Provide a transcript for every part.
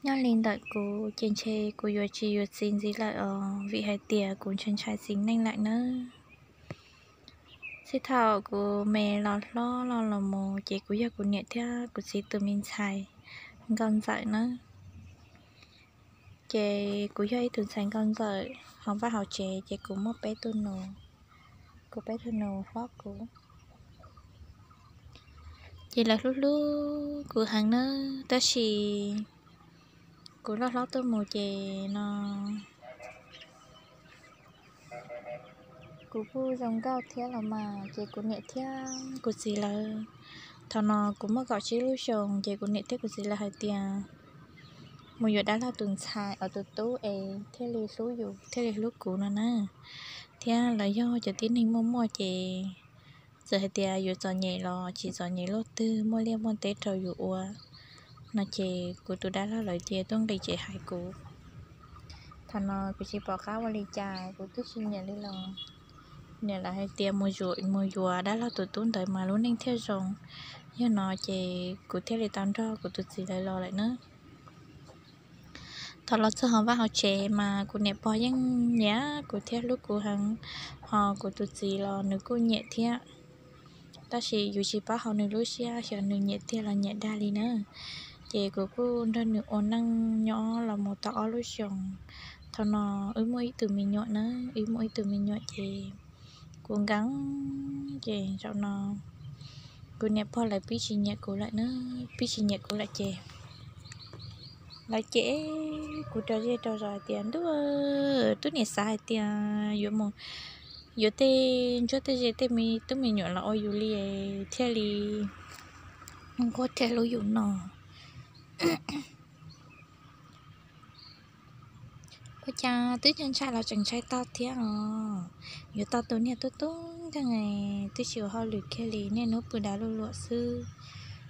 Nyob li ntawm kuv ces ntshe kuv yuav tsis yuav txiv ntxiv lawm os, vim hais tias kuv ntshai ntshai txiv neej lawm nawb. Txij thaum kuv me los hlob los los mus ces kuv yog kuv niam thiab kuv txiv tus me ntxhais nkauj ntxawm nawb. Ces kuv yog ib tug ntxhais nkauj ntxawm hauv vaj hauv tsev, ces kuv muaj peb tug nus, kuv peb tug nus hlob kuv. Ces lawv hlub hlub kuv heev nawb, tab sis kuv loj hlob tuaj mus ces no kuv kuj zoo nkauj thiab los mas, ces kuv niam thiab kuv txiv lawv, thaum no kuv muaj kaum tsib lub xyoos, ces kuv niam thiab kuv txiv lawv hais tias mus yuav dab laug tus ntxhais os, tus tub es thiaj li hlub yus thiaj li hlub kuv no na, thiab lawv yog cov tib neeg muaj muaj ces txawm hais tias yus txom nyem los tsis txom nyem luaj twg, muaj liaj muaj teb rau yus ua no, ces kuv tus dab laug lawv cia tuaj nqis tsev hais kuv. Thaum no kuv tsis pom qab ua li cas, kuv twb tsis nyiam li los niam lawv hais tias mus yuav dab laug tus tub ntawd mas lub neej thiaj zoo. Yog no ces kuv thiaj li tau nrog kuv tus txiv lawv los lawm na. Thaum los txog hauv vaj hauv tsev mas kuv niam pog yeej nyiam kuv thiab hlub kuv heev, ho kuv tus txiv los nws kuj nyiam thiab. Tab sis yus tsis paub hauv nws lub siab xyov nws nyiam tiag los nyiam dag li na. Ces kuv kuj nrog nws ua neej nyob los mus tau ob lub xyoos. Thaum no wb muaj ib tug me nyuam na, wb muaj ib tug me nyuam ces kuv nkees, ces zaum no kuv niam pog lawv pib tsis nyiam kuv lawm na, pib tsis nyiam kuv lawm ces lawv cem kuv rau zej rau zos hais tias, ntuj, tub niam xav hais tias yuav mus yuav tej ntsuag tej ze tej me tub me nyuam los ua yus li thiaj li nquag thiaj hlub yus no. Ua cas twb ntshai ntshai los tseem ntshai tau thiab os. Yuav tau tus niag tub tub nkeeg, twb tsis ua hauj lwm kiag li, niaj hnub pw dav luaj luam xwb.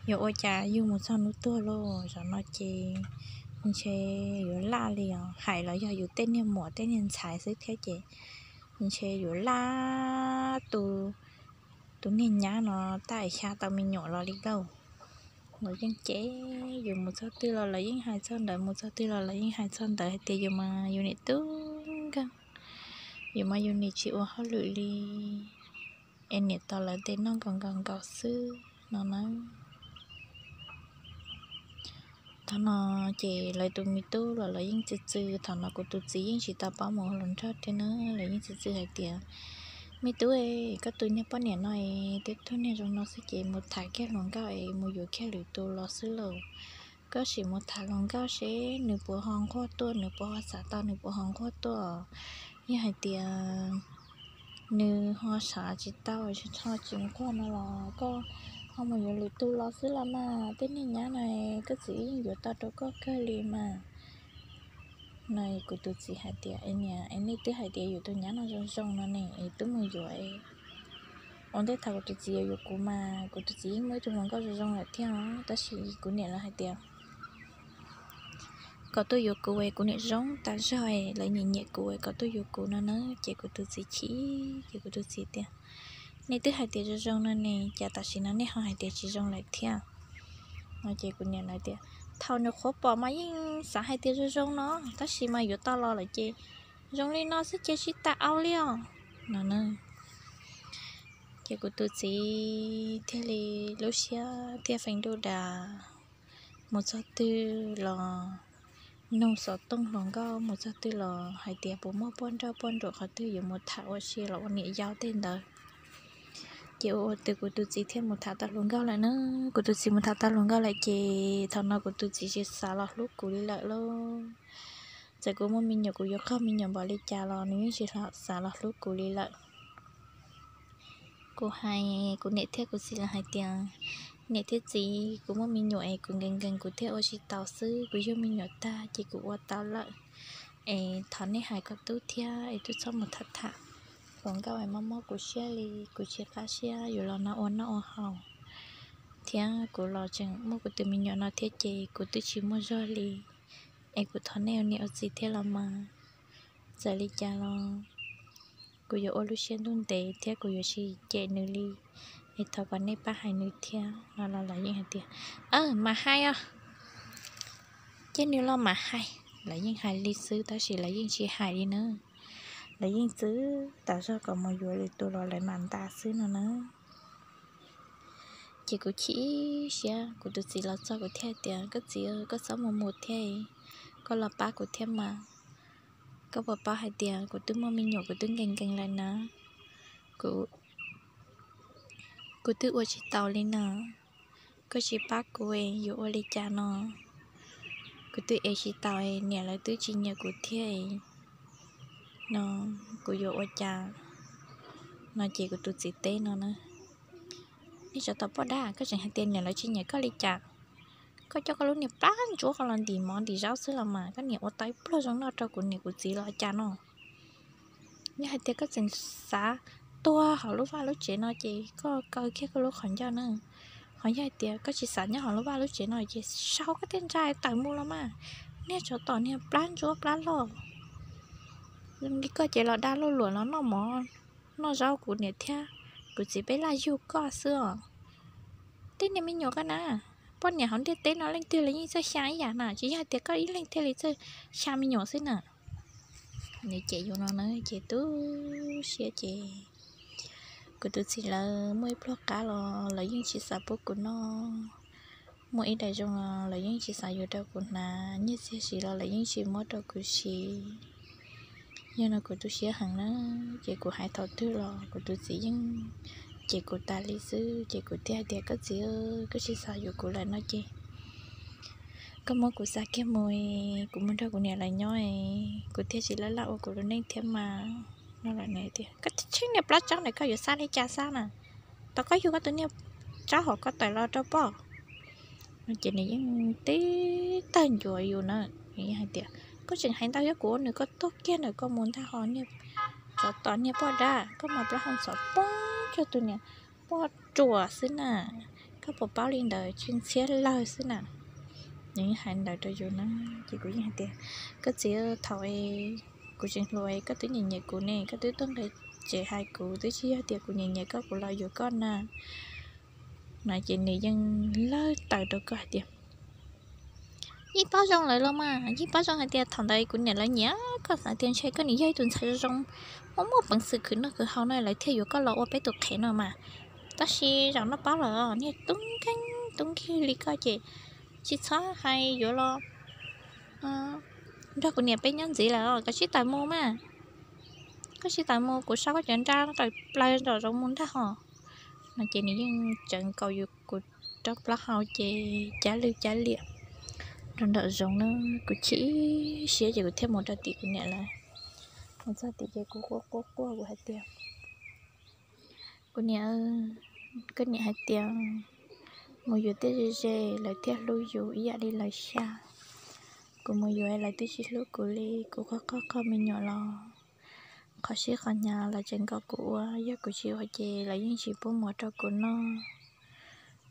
Yuav ua cas yug mus txog hnub tuag lauj, zaum no ces ntshe yuav laj li os. Hais los yog yus tej niag muam tej niag ntxhais xwb thiab ces ntshe yuav laj tu tus niag nyab no tag xya tau me nyuam los li lauj. Lawv yeej cem, yus mus txog twg los lawv yeej hais txog ntawd, mus txog twg los lawv yeej hais txog ntawd hais tias yus mas yus niam tub nkeeg, yus mas yus niam tsis ua hauj lwm li, es niam tos lawv tes noj nkaus nkaus nkaus xwb no na. Thaum no ces lawv tus me tub los lawv yeej txwv txwv, thaum no kuv tus txiv yeej tsis tau paub mus hluas nraug thiab na, lawv yeej txwv txwv hais tias, me tub, koj tus niag poj niam no es twb tug niag zoo no xwb ces mus tham kiag hluas nkauj es mus yuav kiag lwm tus los xwb lauj. Koj sim mus tham hluas nkauj seb nws puas ho nquag tuaj, nws puas ho xav tau, nws puas ho nquag tuaj. Yog hais tias nws ho xav tsis tau, ho tsis nquag no los koj ho mus yuav lwm tus los xwb los mas, tej niag nyab no koj txiv yeej yuav tau rau koj kawg li mas. No kuv tus txiv hais tias, es niam, es nej twb hais tias yus tus nyab no zoo zoo no ne, es twb mus yuav. Ua ntej thaum kuv tus txiv yuav yuav kuv mas kuv tus txiv yeej muaj ib tug hluas nkauj zoo zoo lawm thiab os, tab sis kuv niam lawv hais tias kom tuaj yuav kuv es kuv niam zoo tas zog, lawv nyiam nyiam kuv es kom tuaj yuav kuv no na. Ces kuv tus txiv chim, ces kuv tus txiv tias, nej twb hais tias zoo zoo no ne, cas tam sim no nej ho hais tias tsis zoo lawm thiab? No ces kuv niam lawv tias, thaum nws qhuav pom mas yeej xav hais tias zoo zoo no, tab sis mas yuav tau los lawm ces zoo li no xwb ces tsis tas au li os no na. Ces kuv tus txiv thiaj li lub siab thiaj feem ntuj das, mus txog twg los nug xov tooj hluas nkauj, mus txog twg los hais tias puas muaj poj nrauj poj nruam qhov twg yuav mus tham ua si los ua niam yau tej ntawd. Ces ua ua twg kuv tus txiv thiaj mus tham tau hluas nkauj lawm na. Kuv tus txiv mus tham tau hluas nkauj lawm ces thaum no kuv tus txiv tsis xav los hlub kuv li lawm lauj. Txawm kuv muaj me nyuam kuv yuav qog me nyuam npaum li cas los nws yeej tsis xav los hlub kuv li lawm. Kuv hais kuv niam thiab kuv txiv lawv hais tias, niam thiab txiv, kuv muaj me nyuam es kuv nkees nkees kuv thiaj ua tsis tau xwb, kuv yug me nyuam tag ces kuv ua tau lawm. Es thov nej hais kom tub thiab es tub txhob mus tham tham hluas nkauj es mob mob kuv siab li, kuv tsis qab siab yuav los no ua noj ua haus. Thiab kuv los tseem muaj kuv tus me nyuam no thiab ces kuv twb tsis muaj zog li. Es kuv thov nej ua niam ua txiv thiab los mas, txawm li cas los kuv yuav ua lub siab ntuj ntev thiab kuv yuav tsis cem nws li. Es thov kom nej pab hais nws thiab no los lawv yeej hais tias, mas hais os. Ces nws los mam hais, lawv yeej hais li xwb tab sis lawv yeej tsis hais li na. Lawv yeej txwv tas zog kom mus yuav lwm tus los lawv mam ntas xwb no na. Ces kuv chim siab, kuv tus txiv los txog kuv thiaj tias, koj txiv, koj txhob mus mus thiab, koj los pab kuv thiab mas. Koj puas paub hais tias kuv twb muaj me nyuam, kuv twb nkees nkees lawm na, kuv twb ua tsis taus li no. Koj tsis pab kuv yuav ua li cas no? Kuv twb ev tsis taus, niam lawv twb tsis nyiam kuv thiab no, kuv yuav ua cas? No ces kuv tus txiv teb no na, nej tsov tom poj dab, koj tseem hais tias niam lawv tsis nyiam koj li cas? Koj coj koj lub niag plab ntsuab ko los ntim mov ntim zaub xwb los mas, koj niam ua tau ib pluag zoo noj rau kuv niam kuv txiv los cas no? Yog hais tias koj tseem xav tuag hauv lub vaj lub tsev no ces koj kaw kiag koj lub qhov ncauj na. Ho yog hais tias koj tsis xav nyob hauv lub vaj lub tsev no ces sau koj tej nra tawm mus los mas. Niag tsov tom niag plab ntsuab plab loj li koj ces los dag luj luam los noj mov noj zaub kuv niam thiab kuv txiv peb laj yug koj xwb os. Tej niag me nyuam koj na, poj niam hauv ntiaj teb no leej twg los yeej txawj xya ib yam na, tsis yog hais tias koj ib leeg thiaj li txawj xya me nyuam xwb na. Nws cem yus no na ces tu siab ces kuv tus txiv lawv muaj ib pluag qab los lawv yeej tsis xav pub kuv noj. Muaj ib daim zoo los lawv yeej tsis xav yuav rau kuv hnav, nyiaj txiag siv los lawv yeej tsis muab rau kuv siv. Yog no kuv tu siab heev na, ces kuv hais thaum twg los kuv tus txiv yeej cem kuv tas li xwb, ces kuv thiaj hais tias koj txiv, koj tsis xav yuav kuv lawm no ces koj muab kuv xa kiag mus, kuv mus nrog kuv niam lawv nyob, kuv thiaj tsis laj laj ua kuv lub neej thiab mas. No los nws tias koj tsheej niag plab tsawb ntawm koj yuav xa li cas xa na, tau koj yug koj tus niag tsawb hauv ko tawm los rau poj. No ces nws yeej tib tawg ncuav yus na, nws yeej hais tias koj tseem hais ntau thiab, kuv ua nws koj tuag kiag ntawm koj mus ntag ho niag tsov tom niag poj dab, koj mas plaub hau ntxhov poob cuag tus niam poj ruam xwb na, koj puas paub li ntawd, tseem txhiab lawg xwb na. Nws yeej hais ntawd rau yus na, ces kuv yeej hais tias koj txiv, thaum kuv tseem hluas koj twb nyiam nyiam kuv ne, koj twb tuaj nqis tsev hais kuv, twb tsis yog tias kuv nyiam nyiam koj kuv los yuav koj na. No ces nws yeej lawg taws rau koj hais tias yeej paub zoo lawm los mas, yeej paub zoo hais tias thaum ntawd kuv niam lawv nyiam koj, xav tias ntshe koj nws yog ib tus ntxhais zoo zoo, muaj muaj peev xwm khwv noj khwv haus no lawv thiaj yuav koj los ua peb tus qhev no mas. Tab sis zaum no paub lawm, niag tub nkeeg tub nkeeg li koj ces tsis txhob hais yuav los nrog kuv niam peb nyob ntxiv lawm, koj tsib taws mus mas. Koj tsib taws mus, kuv sau koj cov nra tawm plaws nram zoov mus ntag ho. No ces nws yeej tseev nkaus yus kuv rab plaub hau ces cab lwj cab liam rau nram zoov na. Kuv chim siab ces kuv thiaj mus rau tim kuv niam lawv. Mus txog tim ces kuv quaj quaj quaj, kuv hais tias kuv niam, koj niam hais tias mus yuav tej ze ze lawv thiaj hlub yus ib yam li lawv xya. Kuv mus yuav lawv twb tsis hlub kuv li, kuv quaj quaj qhov me nyuam los qhov sib qhov hnyav lawv tseem kom kuv ua, yog kuv tsis ua ces lawv yeej tsis pub mov rau kuv noj.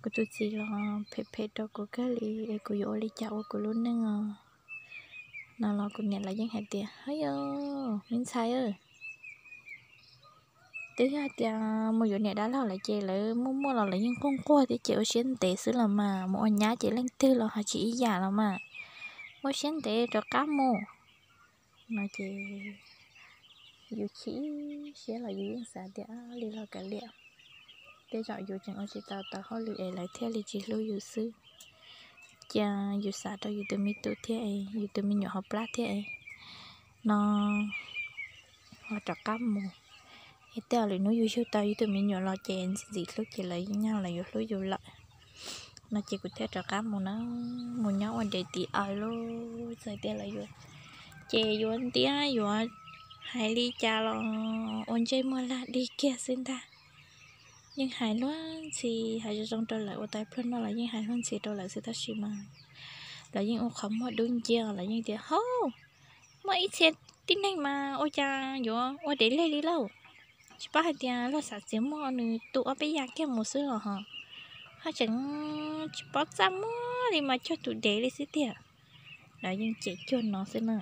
Kuv tus txiv los phem phem rau kuv kawg li es kuv yuav ua li cas ua kuv lub neej os? No los kuv niam lawv yeej hais tias, ha yos me ntxhais, twb yog hais tias mus yuav niam dab laug lawm ces lawv muaj muaj los lawv yeej quaj nquag thiab ces ua siab ntev xwb los mas, mus ua nyab ces leej twg los ho tsis ib yam los mas, ua siab ntev rov qab mus. No ces yus chim siab los yus yeej xav tias li los kav liam, tej zaum yus tseem ua tsis tau tau hauj lwm es lawv thiaj li tsis hlub yus xwb. Cia yus xav rau yus tus me tub thiab, yus tus me nyuam hauv plab thiab no, ho rov qab mus. Es tej lwm hnub yus yug tau yus tus me nyuam los ces ntxim ntxim hlub ces lawv nyaj los yuav hlub yus lawm. No ces kuv thiaj rov qab mus na, mus nyob ua dev tim aws lub txais tias lawv yuav, ces yuav ntiab yuav hais li cas los ua ntsej muag lag dig kiag xwb ntag. Yeej hais luag ntxhi, hais zoo zoo rau lawv, ua tau pluag noj los yeej hais luag ntxhi rau lawv xwb tab sis mas lawv yeej ua qhov muag dub nciab, lawv yeej tias, hauj, muaj ib txhia tib neeg mas ua cas yuav ua dev leg li lauj. Tsis paub hais tias luag xav txiav muag nws tu ob peb yas kiag mus xwb los ho, ho tseem tsis paub txaj muag li mas cuag tus dev li xwb tiag. Lawv yeej cem cuag no xwb na.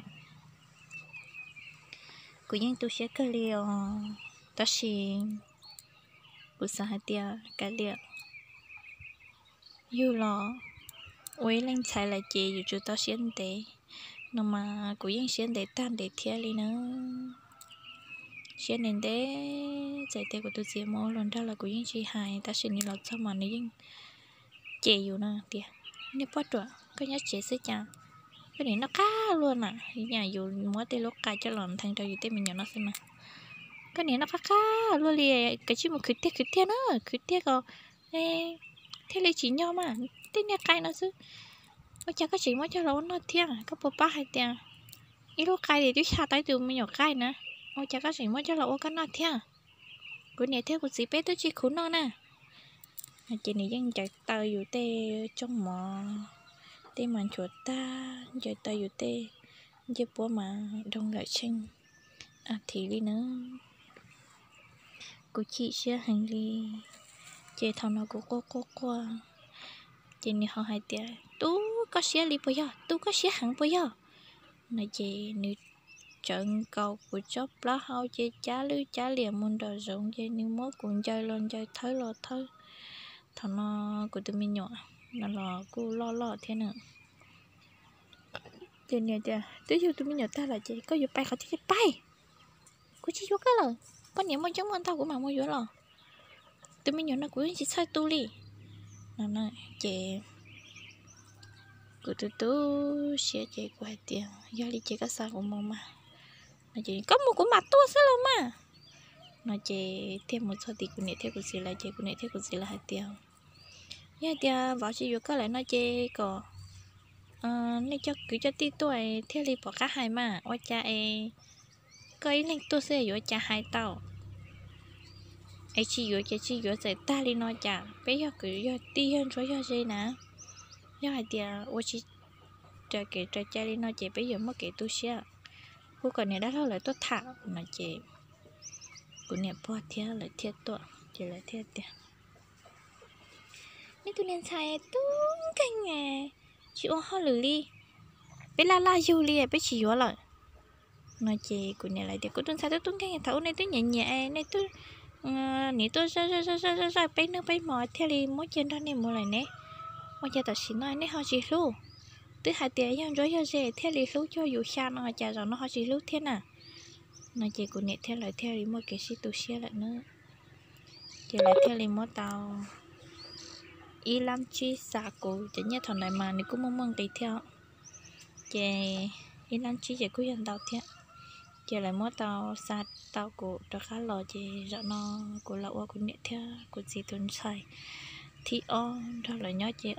Kuv yeej tu siab kawg li os, tab sis kuv xav hais tias kav liam, yug los ua ib leeg ntxhais lawm ces yuav tsum tau siab ntev. No mas kuv yeej siab ntev tag ntev thiab li na. Siab ntev ntev, txawm tias kuv tus txiv mus ua luag nrog los kuv yeej tsis hais, tab sis nws los txog mas nws yeej cem yus no tias, Niag poj ruam, koj nyob tsev xwb cas koj nim noj qab luaj na, yus muab tej lub qai coj los ntheev rau yus tej me nyuam no xwb mas. Koj nim noj qab qab luaj li, koj cia li mus khwv tiag khwv tiag na, khwv tiag ko thiaj li tsim nyog mas, tej niag qai no xwb. Ua cas koj tseem muab coj los ua noj thiab? Koj puas paub hais tias ib lub qai twb xya tau ib tus me nyuam qaij na, ua cas koj tseem muab coj los ua koj noj thiab? Kuv niam thiab kuv txiv peb twb tsis khuv noj na. Ces nws yeej ncaws taw yus tej tsooj mov, tej mas nchuav tag, ncaws taw yus tej ncej puab mas doo lawm tsheej a thiv li na. Kuv chim siab heev li, ces thaum no kuv quaj quaj quaj, ces nws ho hais tias, Tu koj siab li puas yog? Tu koj siab heev puas yog? No ces nws tsawv nkaus kuv tsob plaub hau ces cab lwj cab liam mus nram zoov, ces nws muab kuv ncaws los ncaws, thawb los thawb. Thaum no kuv tus me nyuam no los kuj loj loj thiab na. Ces nws tias, Twb yug tus me nyuam tag lawm ces koj yuav pais qhov twg ces pais, kuv tsis yuav koj lawm. Poj niam muaj coob muaj ntau kuv mam mus yuav los. Tus me nyuam no kuv yeej tsis txhawj tu li. No ces kuv tu tu siab ces kuv hais tias, Yog li ces koj xa kuv mus mas. No ces, Koj mus kuv mam tuaj xwb los mas. No ces thiaj mus txog tim kuv niam thiab kuv txiv lawv ces kuv niam thiab kuv txiv lawv hais tias, Yog hais tias vauv tsis yuav koj lawm no ces kom nej coj kwv coj tij tuaj thiaj li pom qab hais mas, ua cas es koj ib leeg tuaj xwb yuav cas hais tau. Es tsis yuav ces tsis yuav, txawm tag li no cas peb yog kwv yog tij yog ntsuag yog ze na. Yog hais tias ua tsis raws kev raws cai li no ces peb yuav muaj kev tu siab. Kuv kom niam dab laug lawv tuaj tham no ces kuv niam pog thiab lawv thiaj tuaj ces lawv thiaj tias, Nej tus niag ntxhais tub nkeeg, tsis ua hauj lwm li, peb laj laj yug li peb tsis yuav lawm. No ces kuv niam lawv tias, Kuv tus ntxhais tub tub nkeeg, thaum ub nej twb nyiam nyiam, nej twb nim tuaj zaj zaj zaj zaj peb hnub peb hmo thiaj li muab cia nrog nej mus lawm ne. Ua cas tam sim no nej ho tsis hlub? Twb hais tias yog ntsuag yog ze thiaj li hlub, cuag yus xya no cas zaum no ho tsis hlub thiab na? No ces kuv niam thiab lawv thiaj li muaj kev sib tu siab lawm na. Ces lawv thiaj li muab tau ib lab tsib xa kuv, cov nyiaj thaum ntawd mas nws kuj muaj muaj nqis thiab. Ces ib lab tsib ces kuj yog ntau thiab. Ces lawv muab tau xa tau kuv rov qab los ces zaum no kuv los ua kuv niam thiab kuv txiv tus ntxhais thib ob nrog lawv nyob ces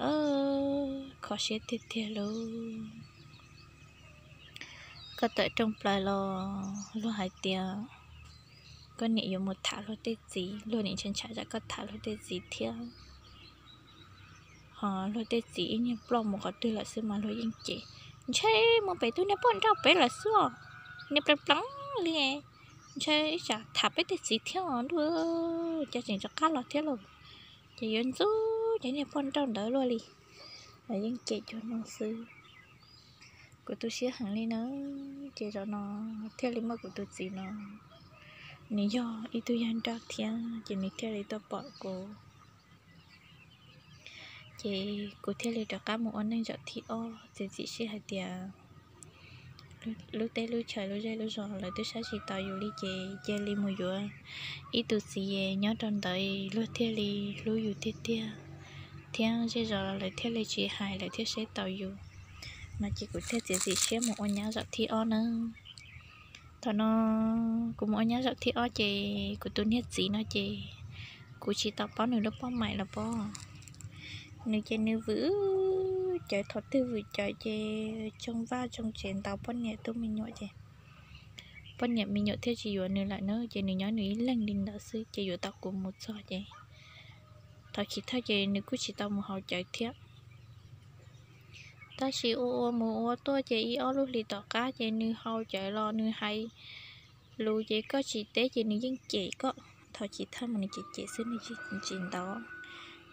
kho siab tiag tiag lauj. Koj tawm rooj plaws los luag hais tias koj niam yuav mus tham luag tej txiv, luag nim ntshai ntshai tsam koj tham luag tej txiv thiab. Ho luag tej txiv ib niag ploj mus qhov twg lawm xwb mas luag yeej cem, Ntshe mus pem tus niag poj nrauj pem lawm xwb os, niag plees plees li, ntshe ib tsam tham peb tej txiv thiab os ntuj, cas tseem rov qab los thiab lauj. Ces yuav ntxub cov niag poj nrauj ntawd luaj li. Lawv yeej cem cuag no xwb. Kuv tu siab heev li na. Ces zaum no thiaj li muaj kuv tus txiv no, nws yog ib tug yawg nrauj thiab ces nws thiaj li tuaj pom kuv. Ces kuv thiaj li rov qab mus ua neej zaum thib ob, txiav txim siab hais tias lub teb lub chaw lub zej lub zos lawv twb saib tsis taus yus li ces cia li mus yuav ib tus txiv nyob rau ntawd luag thiaj li hlub yus tiag tiag, thiab zej zos lawv thiaj li tsis hais, lawv thiaj saib taus yus. No ces kuv thiaj txiav txim siab mus ua nyab zaum thib ob na. Thaum no kuv mus ua nyab zaum thib ob ces kuv tus niag txiv no ces kuv tsis tau paub nws lub poj maim los pob. Nws ces nws vwm cawv, thaum twg vwm cawv ces tsoo vaj tsoo tsev ntaus poj niam tub me nyuam ces poj niam me nyuam thiaj tsis yuav nws lawm na, ces nws nyob nws ib leeg li ntawd xwb ces yuav tau kuv mus txog ces thaum chiv thawj ces nws kuj tsis tau mus haus cawv thiab. Tab sis ua ua mus ua tuaj ces ib ob lub hlis tom qab ces nws haus cawv los nws hais lus ces koj tsis teb ces nws yeej cem koj. Thaum chiv thawj mas nws cem cem xwb, nws tsis ntaus.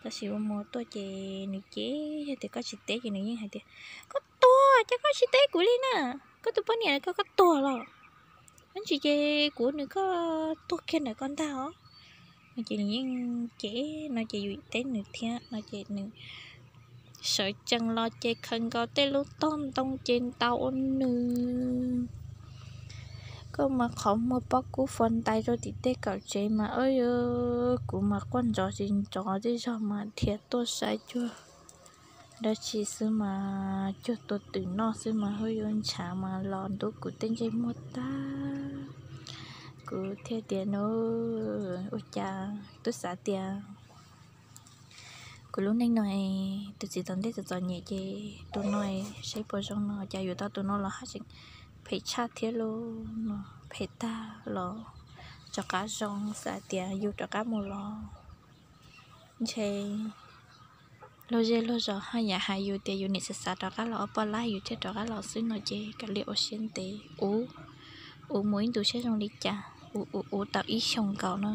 Tab sis ua mus ua tuaj ces nws cem, yog tias koj tsis teb ces nws yeej hais tias, Koj tuag ces koj tsis teb kuv li na, koj tus poj niam koj, koj tuag los, tab sis ces kuv nws koj tuag kiag ntawm koj ntag os. No ces nws yeej cem no ces yus teb nws thiab no ces nws sawv tsees los ces khaws nkaus tej lub tog ntoo ces ntaus ua nws. Koj mas qhov muag pob kub fuav ntais rau tim tej kaum tsev mas, kuv mas quaj nrov tsis nrov, tej zog mas dhia tuaj saib cuag dab tsi xwb mas, cuag tua twm noj xwb mas, hwj yuav ntshav mas los ntub kuv tej ntsej muag tag. Kuv thiaj tias, Nub, ua cas twb xav tias kuv lub neej no es tus txiv tom ntej txom txom nyem ces tus no es saib puas zoo no, cas yuav tau tus no los haj tseem phem tshaj thiab lauj no. Phem tag los rov qab zoo, xav tias yus rov qab mus los ntshe luag zej luag zos haj yam hais yus tias yus niam xav xav rov qab los ob poj laib yus thiaj rov qab los xwb no ces kav liam ua siab ntev ub, ub mus ib ntus saib zoo li cas, ub ub ub tau ib xyoos nkaus no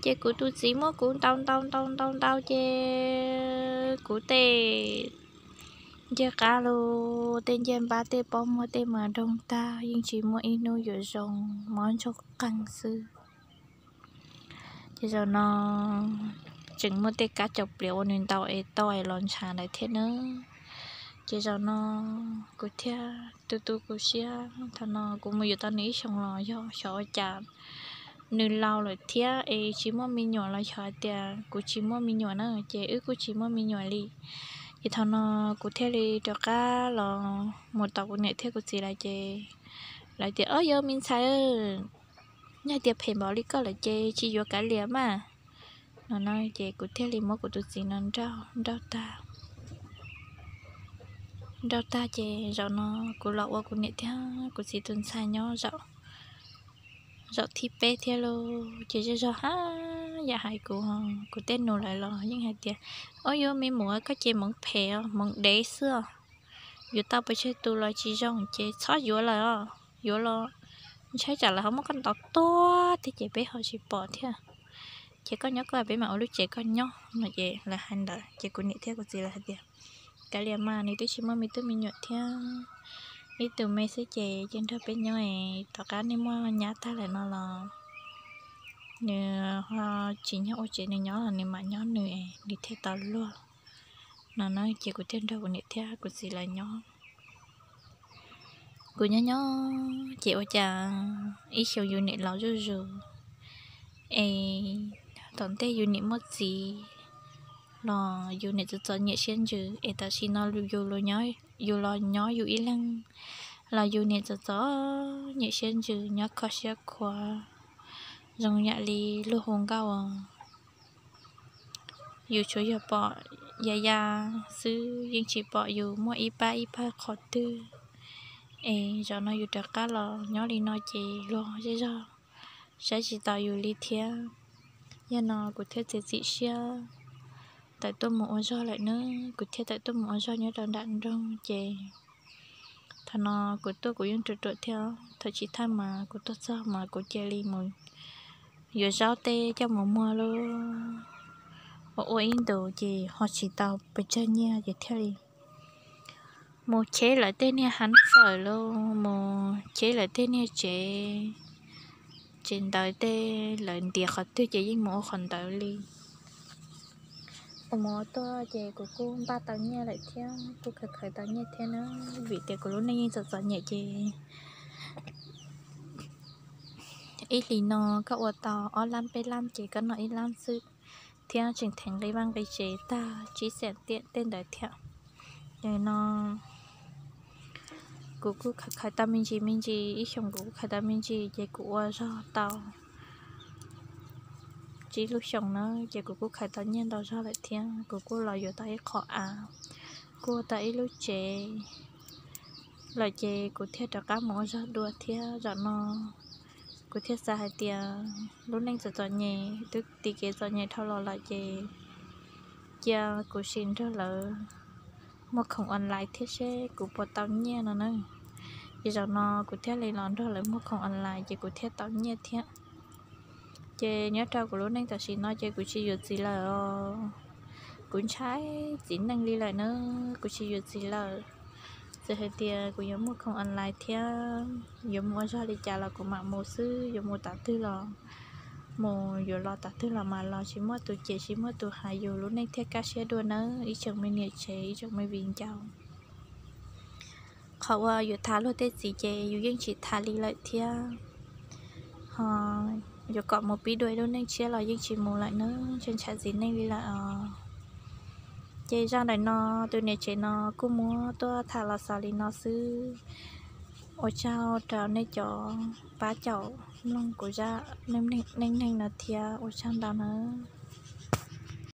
ces kuv tus txiv muab kuv ntaus ntaus ntaus ntaus ntaus ces kuv tej ncej qab los tej ncej npab tej pob muag tej mas doog tag, yeej tsis muaj ib hnub yuav zoo, mob ntsoog qeeg xwb. Ces zaum no tseem muaj tej kab caum pliav uas nws ntaus es tau es los ntshav ntawd thiab nawb. Ces zaum no kuv thiaj tu tu kuv siab, thaum no kuv mus yuav tau nws ib xyoos los yog xyov ua cas nws laus lawm thiab es tsis muaj me nyuam los xyov hais tias kuv tsis muaj me nyuam na, ces wb kuj tsis muaj me nyuam li. Ces thaum no kuv thiaj li rov qab los mus tos kuv niam thiab kuv txiv lawv ces lawv tias, Ob, yuav me ntxhais, yog tias phem npaum li koj lawm ces tsis yuav kav liam mas no na. Ces kuv thiaj li muab kuv tus txiv no nrauj tag, nrauj tag ces zaum no kuv los ua kuv niam thiab kuv txiv tus ntxhais nyob zaum thib peb thiab lauj. Ces zej zog haj yam hais kuv, kuv tej nus lawv los yeej hais tias, Ob, yuav me muam koj ces hmoov phem os, hmoov dev xwb os, yuav tau pes tsawg tus los tsis zoo ces txhob yuav lawm os, yuav los ntshai tsam lawv ho muab koj ntaus tuag thiab ces peb ho tsis pom thiab. Ces koj nyob koj, peb mam ua lub tsev koj nyob no. Ces lawv hais ntawd ces kuv niam thiab kuv txiv lawv hais tias, Kav liam mas, nws twb tsis muaj me tub me nyuam thiab, ib tug me xwb ces cia nrog peb nyob es tom qab nej muaj nyab tag lawm no los nws ho tsis nyob ua tsev nws nyob los nws mam nyob nws, nws thiaj tau luag no na. Ces kuv thiaj nrog kuv niam thiab kuv txiv lawv nyob. Kuv nyob nyob ces ua cas ib xyoos yus niam laus zuj zus es tom ntej yus niam muaj txiv los yus niam txom txom nyem siab ntsws es tam sim no yus los nyob yus ib leeg los yus niam txom txom nyem siab ntsws nyob kho siab khuav zoo yam li luag hu nkauj. Yus tsuas yog pom ya ya xwb yeej tsis pom yus muaj ib pab ib pawg qhov twg. Es zaum no yus rov qab los nyob li no ces luag zej zog saib tsis taus yus li thiab. Yog no kuv thiaj txiav txim siab tawm tuaj mus ua zog lawm nawb. Kuv thiaj tawm tuaj mus ua zog nyob rau nram nroog ces thaum no kuv tuaj kuv yeej ruam ruam thiab. Thaum chiv thawj mas kuv tuaj txog mas kuv cia li mus yuav zaub teb coj mus muag lauj. Ua ua ib ntus ces ho tsis tau pes tsawg nyiaj ces thiaj li mus cheb lawv tej niag hab fawm lauj, mus cheb lawv tej niag tsev, tsev ntawv tej, lawv ntiav qhov twg ces yeej mus ua qhov ntawd li. Ua mus ua tuaj ces kuv kuj npaj tau nyiaj lawm thiab, kuj khaws khaws tau nyiaj thiab na, vim tias kuv lub neej yeej txom txom nyem ces ib hlis no koj ua tau ob lab peb lab ces koj noj ib lab xwb, thiab tseem theev nqi vaj nqi tsev tag tsib xees tiam tej ntawd thiab. Ces no kuv kuj khaws khaws tau me ntsis me ntsis, ib xyoos kuv kuj khaws tau me ntsis ces kuv ua zog tau tsib lub xyoos na, ces kuv kuj khaws tau nyiaj ntau zog lawm thiab. Kuv kuj los yuav tau ib qho av, kuj ua tau ib lub tsev lawm ces kuv thiaj rov qab mus ua zog dua thiab. Zaum no kuv thiaj xav hais tias lub neej txom txom nyem twb tiv kev txom nyem dhau los lawm ces cia kuv sim nrog lawv muag khoom online thiab seb kuv puas tau nyiaj no na. Ces zaum no kuv thiaj li los nrog lawv muag khoom online ces kuv thiaj tau nyiaj thiab. Ces nyob rau kuv lub neej tam sim no ces kuv tsis yuav txiv lawm os. Kuv ntshai txiv neej li lawm na, kuv tsis yuav txiv lawm. Txawm hais tias kuv yuav muag khoom online thiab yuav mus ua zog li cas los kuv mam mus xwb, yuav mus tav twg los mus yuav los tom twg los mas los tsis muaj tus cem tsis muaj tus hais yus lub neej thiaj kaj siab dua nawb ib tsoom me niam tsev ib tsoom me viv ncaus. Qhov uas yuav tham luag tej txiv ces yus yeej tsis tham li lawm thiab, ho yuav kom mus pib dua ib lub neej tshiab los yeej tsis mus lawm nawb, tsis ntshai txiv neej li lawm os. Ces zaj ntawm no tus niam tsev no kuj muab tuaj tham los xaus li no xwb. Ua tsaug rau nej cov pab caum mloog kuv zaj neej neeg no thiab ua tsaug ntau nawb.